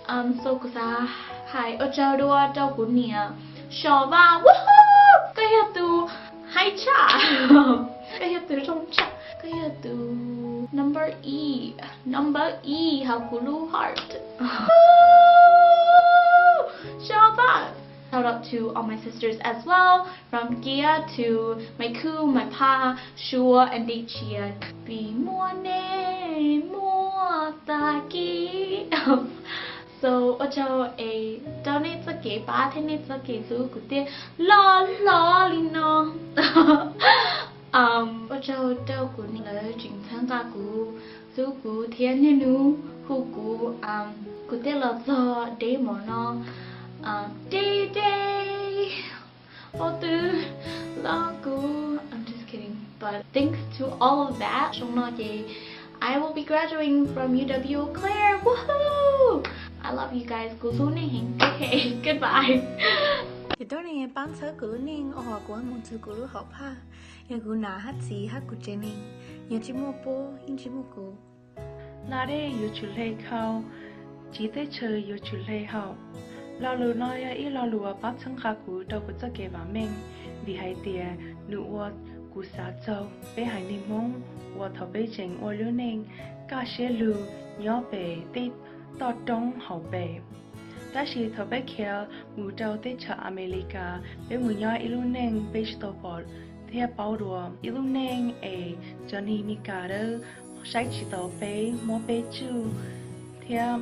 Um, so kuv xav hais ua tsaug dua rau kuv niam Xyov Vaj, woohoo, koj yog tus hais tshaj, koj yog tus zoo tshaj, koj yog tus number ib, number ib hauv kuv lub heart. Xyov Vaj. Shout out to all my sisters as well, from Kia to Maiv Khwj, Maiv Phaj, Suav and Dej Tsias. Vim muaj nej muaj tag kis. So ua tsaug es rau nej txoj kev pab thiab nej txoj kev hlub kuv thiaj loj hlob li no. Um, ua tsaug rau kuv niam lawv tseem txhawb nqa kuv, hlub kuv thiab niaj hnub hu kuv, um, kuv thiaj los txog deb mov no, um, deb deb pob tw los kuv, I'm just kidding, but thanks to all of that, xyoo no ces I will be graduating from U W Eau Claire, woohoo! I love you guys, kuv hlub nej heev. Okay, goodbye. Ces tuab neeg pab txhawb kuv lub neej uas kuv mus txug kuv lub hom phaj, yog kuv nam hab txiv hab kuv tsev neeg. Yog tsis muaj puab yeej tsis muaj kuv. Nta dej yuav tsum hle khau, tsiv teb chaws yuav tsum hle haum. Lo lus no yog ib lo lus uas pab txhawb nqa kuv rau kuv txoj kev vam meej, vim hais tias nws ua kuv xav txog peb haiv neeg Hmoob uas thaum peb tseem ua lub neej kaj siab lug nyob pem tej toj roob hauv pes. Tab sis thaum peb khiav mus rau teb chaws Amelikas, peb mus nyob ib lub neej peb tsis tau pom thiab paub dua. Ib lub neej es cov neeg Meskas dawb saib tsis taus peb, muab peb tsuj thiab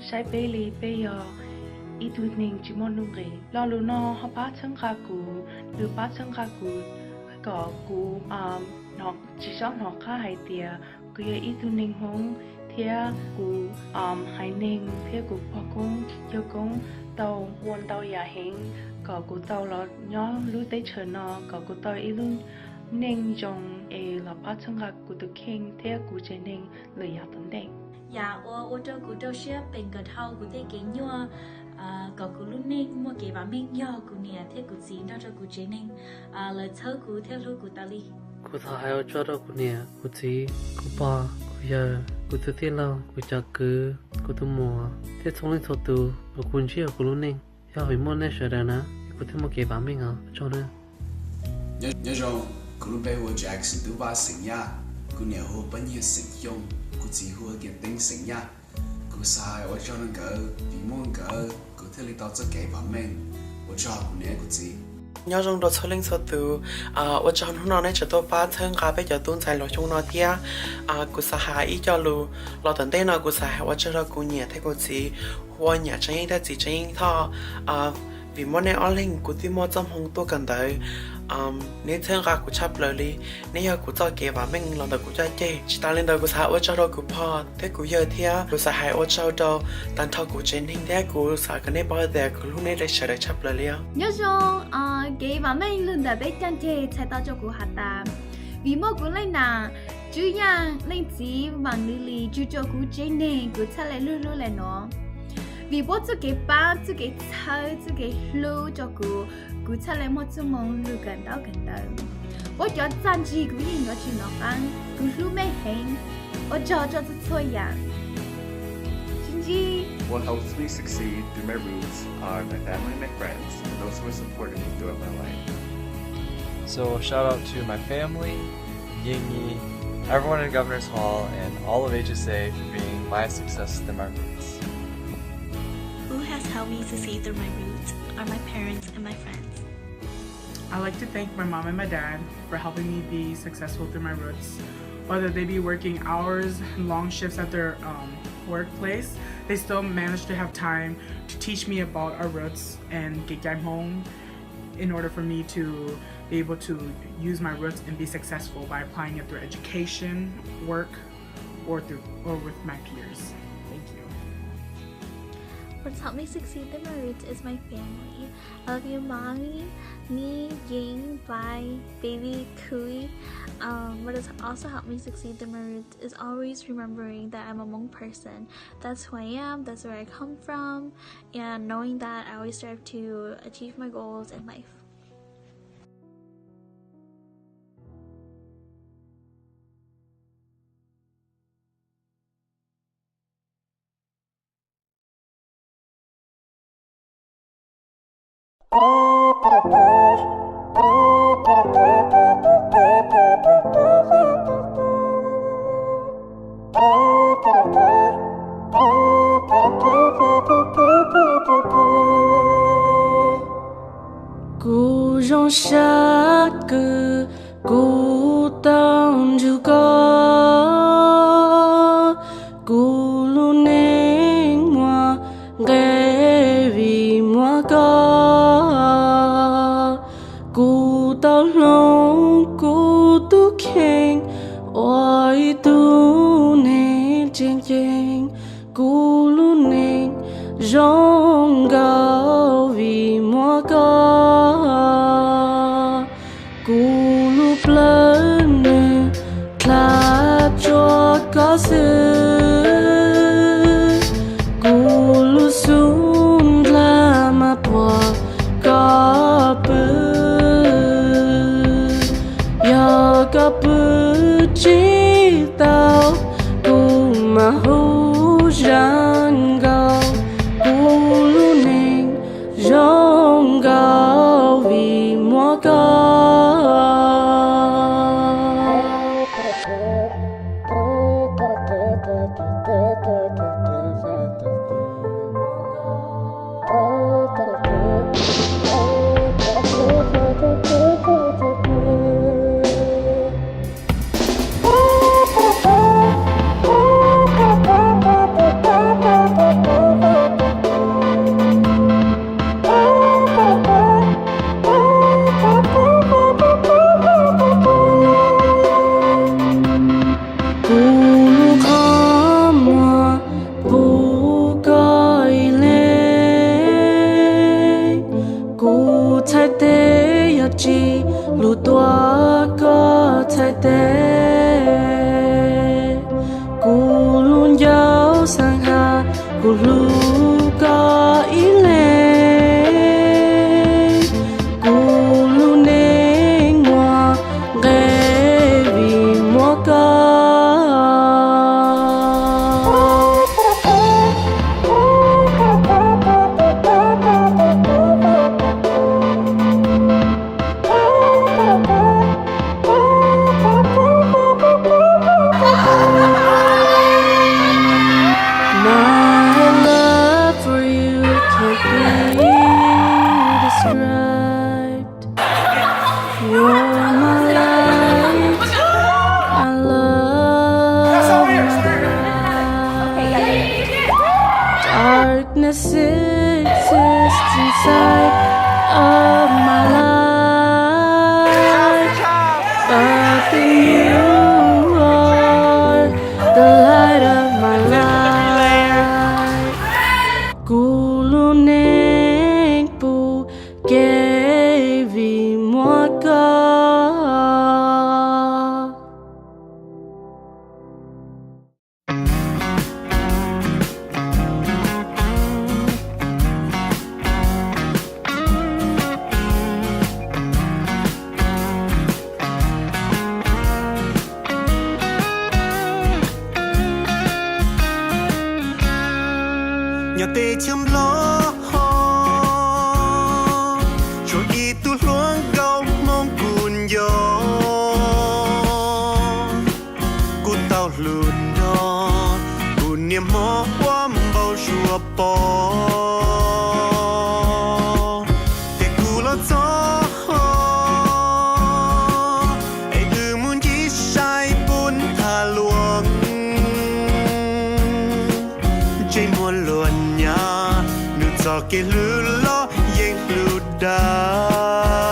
saib peb li peb yog ib tug neeg tsis muaj nuj nqis. Lo lus no ho pab txhawb nqa kuv, nws pab txhawb nqa kuv kom kuv tsis txhob hnov qab hais tias kuv yog ib tug neeg Hmoob thiab kuv haiv neeg thiab kuv pog koob yawg koob tau ua ntau yam heev kom kuv tau los nyob lub teb chaws no, kom kuv tau ib lub neej zoo es los pab txhawb nqa kuv tus kheej thiab kuv tsev neeg lawm yav tom ntej. Yam uas ua rau kuv rau siab pes kawg dhau kuv tej kev nyuaj kom kuv lub neej muaj kev vam meej yog kuv niam thiab kuv txiv nrog rau kuv tsev neeg, lawv txhawb kuv thiab hlub kuv tas li. Kuv thov hais ua tsaug rau kuv niam, kuv txiv, kuv pog, kuv yawg, kuv tus tij laug, kuv cov kwv, kuv tus muam thiab txhua leej txhua tus uas kuv ntsib hauv kuv lub neej. Yog vim muaj nej sawv daws na, kuv thiaj muaj kev vam meej os. Ua tsaug nawb. Nyob zoo, kuv lub npe hu ua Jackson Tub Vaj xeem Yaj, kuv niam hu ua Paj Nyiag xeem Xyooj, kuv txiv hu ua Kiam Teeb xeem Yaj. Kuv xav hais ua tsaug rau nkawd, vim muaj nkawd kuv thiaj li tau txoj kev vam meej. Ua tsaug kuv niam kuv txiv. Nyob zoo rau txhua leej txhua tus, ua tsaug hnub no nej tseem tuaj pab txhawb nqa peb cov tub ntxhais hluas xyoo no thiab. Kuv xav hais ib co lus los tom ntej no, kuv xav hais ua tsaug rau kuv niam thiab kuv txiv hu ua Niam Tseeb Yeej thiab Txiv Tseeb Yeej Thoj. Vim muaj nej ob leeg kuv thiaj muaj txoj hmoo tuaj kawm ntawv. Neb txhawb nqa kuv tshaj plaws li, neb yog kuv txoj kev vam meej los ntawm kuv caj ceg. Tsis tas li ntawd kuv xav ua tsaug rau kuv pog thiab kuv yawg thiab kuv xav hais ua tsaug rau tag nrho kuv tsev neeg thiab kuv xav kom nej paub tias kuv hlub nej sawv daws tshaj plaws li os. Nyob zoo, kev vam meej lug ntawm peb caj ceg txhais tau rau kuv has tas, vim muaj kuv leej nam Tswv Yaj leej txiv Vam Nws Lis tsuj rau kuv tsev neeg kuv txhaj le lug hlub le no. Vim puab txuj kev pab, txuj kev txhawb, txuj kev hlub rau kuv, kuv txhaj le muaj txuj moo lug kawm ntaub kawm ntawv. Puab cov txaj ntsig kuv yeej yuav tsis nov qaab. Kuv hlub mej heev. Ua tsaug rau txhua txhua yaam. Sib ntsib. What helps me succeed through my roots are my family and my friends, and those who have supported me throughout my life. So shout out to my family, Yingy, everyone in Governor's Hall, and all of H S A for being my success through my roots. Who has helped me succeed through my roots are my parents and my friends. I like to thank my mom and my dad for helping me be successful through my roots. Whether they be working hours, long shifts at their, um, workplace, they still manage to have time to teach me about our roots and kev cai Hmoob in order for me to be able to use my roots and be successful by applying it through education, work, or through, or with my peers. Thank you. What's helped me succeed through my roots is my family. I love you, Mommy, me, Ying, Bai, Baby, Kui. Um, what has also helped me succeed through my roots is always remembering that I'm a Hmong person. That's who I am, that's where I come from, and knowing that I always strive to achieve my goals in life. Kuv zoo siab kws kuv tau ntsib koj, kuv lub neej muaj nqe vim muaj koj. Kuv tau hloov kuv tus kheej ua ib tug neeg tseem ceeb. Kuv lub neej zoo nkauj vim muaj koj. Kuv lub plawv nws dlha tsuas koj xwb. Kuv lub xub ndlab mas puag koj pw. Yog koj pw tsis tau, kuv mas hu zam nkaus. Kuv lub neej zoo nkauj vim muaj koj. Kuv lub qhov muag pum koj ib leeg. Kuv txhais tes yog tsis lug tuav koj txhais tes. Kuv lub ncauj xav has kuv hlub koj ib leeg. Kuv lub neej muaj nqe vim muaj koj. My love for you can't be described. You're my light, my love, my light. Darkness exists inside of my life, but then you are the light of my life. Kuv lub neej pum kev vim muaj koj. Nyob teb chaws Nplog ho, tshuav ib tug hluas nkauj Hmoob kuv nco. Kuv tau hlub nrog kuv niam hmov ua npau suav pom. Ces kuv los txog ho, es wb mus ncig saib puag thav luam. Ntsej muag luag nyab, nws txoj kev hlub los yeej hlub dag.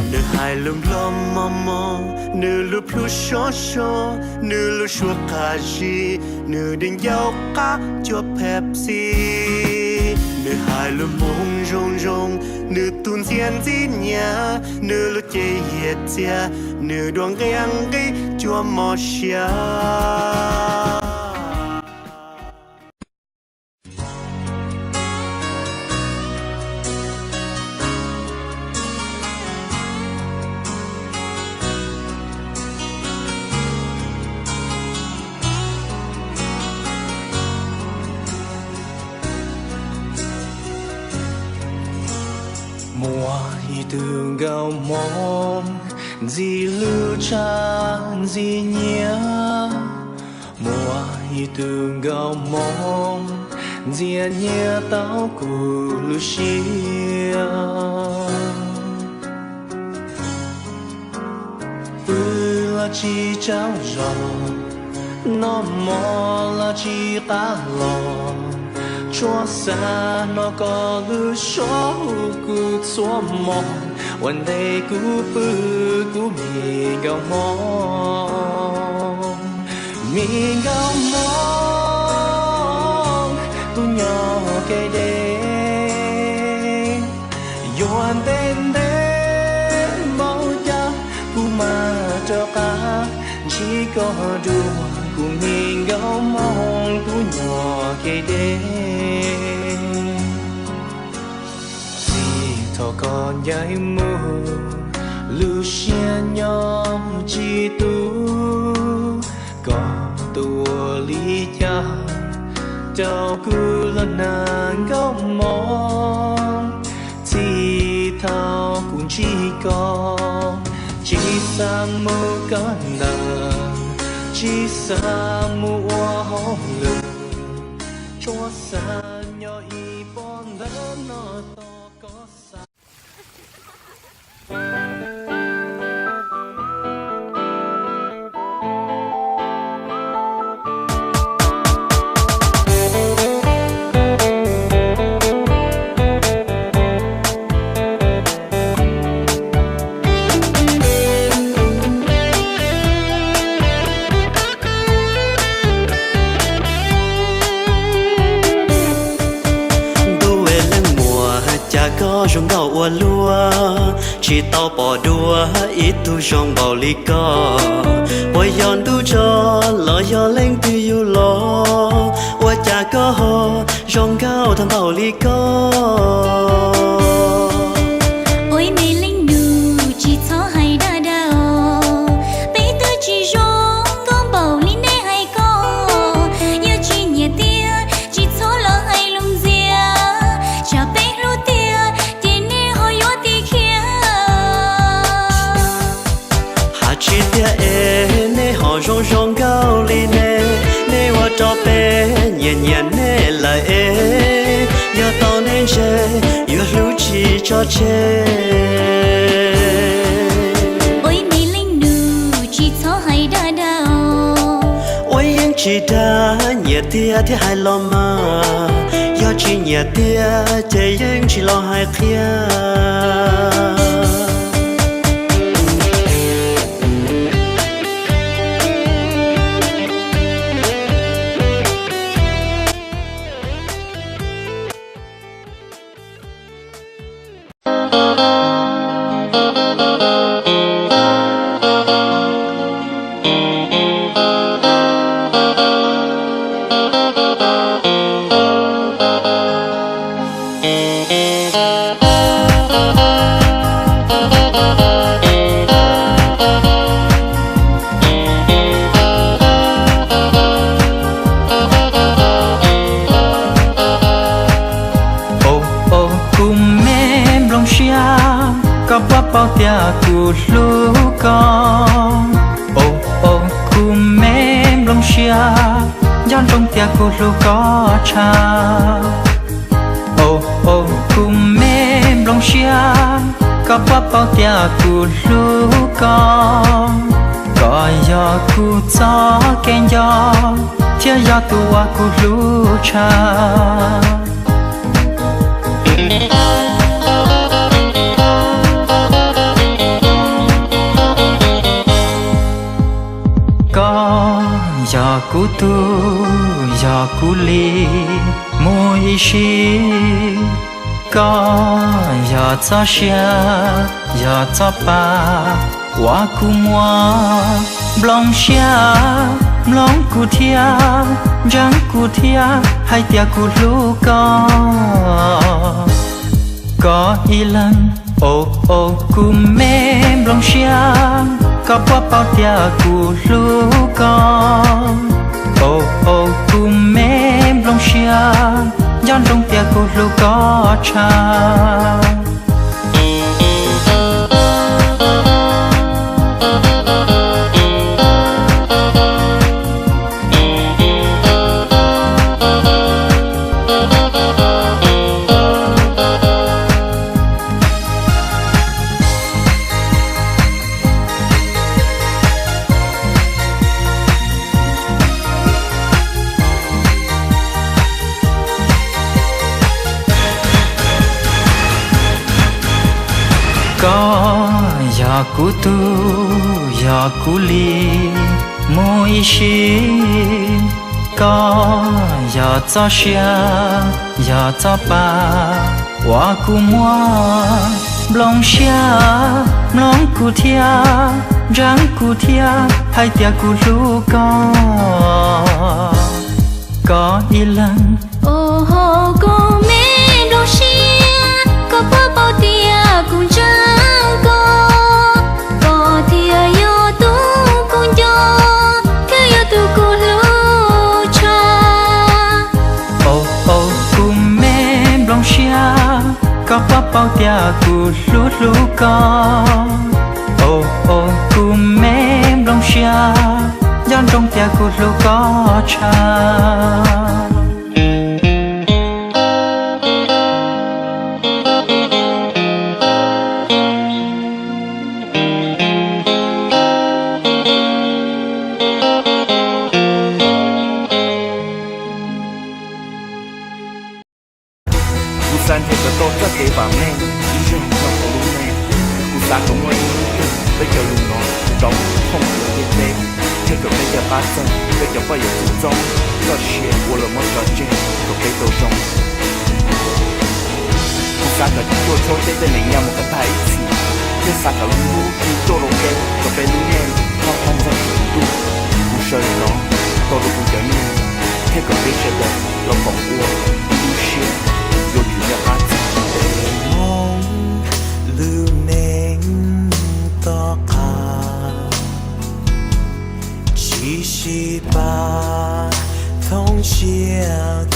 Nws hais lus Nplog mos mos, nws lub plhu sov sov, nws lub suab qab zib, nws de ncauj qab cuag Pepsi. Nws hais lus Hmoob zoo zoo, nws tus ntxhiab ntxi nyiam, nws lub cev yiag txiag, nws dua nqia nqi cuag mos siab. Ib tug nkauj Hmoob ntxim hlub tshaj ntxim nyiam, muaj ib tug nkauj Hmoob ntxim nyiam tau kuv lub siab. Pw los tsis tsaug zog, noj mov los tsis qab los, tsuas xav hnov koj lub suab hu kuv txhua hmo. Ua ntej kuv pw kuv me nkauj Hmoob, me nkauj Hmoob, tus nyob kev deb. Yuav ntev ntev npaum cas kuv mam rov qab ntsib koj dua, kuv me nkauj Hmoob tus nyob kev deb. Txij thaum koj ncaim mus, lub siab nyob tsis tu, koj tuaj ua li cas rau kuv los nag nkauj Hmoob. Txij thaum kuv ntsib koj, tsis xav mus koj ntawd, tsis xav mus ua hauj lwm, tsuas xav nyob ib puag ntawm no tos koj xa. Ntuj es leej muam, cas koj zoo nkauj ua luaj, tsis tau pom dua ib tug zoo npaum li koj. Puas yog ntuj tso los yog leej twg yug los, ua cas koj ho zoo nkauj tag npaum li koj? Ua ib me leej nus tsis txhob hais dag dag os, peb twb tsis zoo nkauj npaum li nej hais ko. Yog tsis nyiam tiag tsis txhob los hais lus ntxias, tsam peb hlub tiag ces nej ho yuav tib khiav. Hais tsis tiag es nej ho zoo zoo nkauj li ne, nej ua rau peb nyiam nyiam nej lawm es, yog tau nej ntse yuav hlub tsis tso tseg. Ua ib me leej nus tsis txhob hais dag dag os. Ua yeej tsis dag, nyiam tiag thiaj hais los mas, yog tsis nyiam tiag ces yeej tsis los hais qhia. Au, au, kuv me nplooj siab, koj puas paub tias kuv hlub koj? Au, au, kuv me nplooj siab, nco ntsoov tias kuv hlub koj tshaj. Au, au, kuv me nplooj siab, koj puas paub tias kuv hlub koj? Koj yog kuv txoj kev nco, thiab yog tus uas kuv hlub tshaj. Koj yog kuv tug, yog kuv li mus ib sim. Koj yog txoj sia, yog txoj pa uas kuv muaj. Nplooj siab, mloog kuv thiab, ntseeg kuv thiab, hais tias kuv hlub koj. Koj ib leeg, au, au, kuv me nplooj siab, koj puas paub tias kuv hlub koj? Au, au, kuv me nplooj siab, nco ntsoov tias kuv hlub koj tshaj. Koj yog kuv tug, yog kuv li mus ib sim. Koj yog txoj sia, yog txoj pa uas kuv muaj. Nplooj siab mloog kuv thiab, ntseeg kuv thiab, hais tias kuv hlub koj, koj ib leeg. Ua kuv me nplooj siab, koj puas paub tias kuv ntseeg koj, koj thiaj yog tus kuv nco, thiaj yog tus kuv hlub tshaj. Ua, ua kuv me nplooj siab, koj puas paub tias kuv hlub hlub koj. Ua, ua kuv me nplooj siab, nco ntsoov tias kuv hlub koj tshaj. Kuv xav nrhiav kom tau txoj kev vam meej ib zaug nyob hauv lub neej. Kuv xav kom muaj ib hnub twg peb cov lus no rov mus thooj hauv ntiaj teb, thiab kom peb cov pab txog peb cov poj yawm txwv txoob txoj sia uas lawv muab tso tseg kom peb tau zoo. Kuv xav kom tuaj tshawb teb tej me nyuam mus kom tag ib txhis, thiab xav kom lub hnub twg tuaj rau peb kom peb lub neej noj qab nyob tsaus ntuj. Kuv sawv daws no tau rau kuv cov nyiaj, thiab kom peb sawv daws los koom ua ib lub siab yuav tsum nco qab txog peb Hmoob lub neej tom qab. Tsis sib pab thooj siab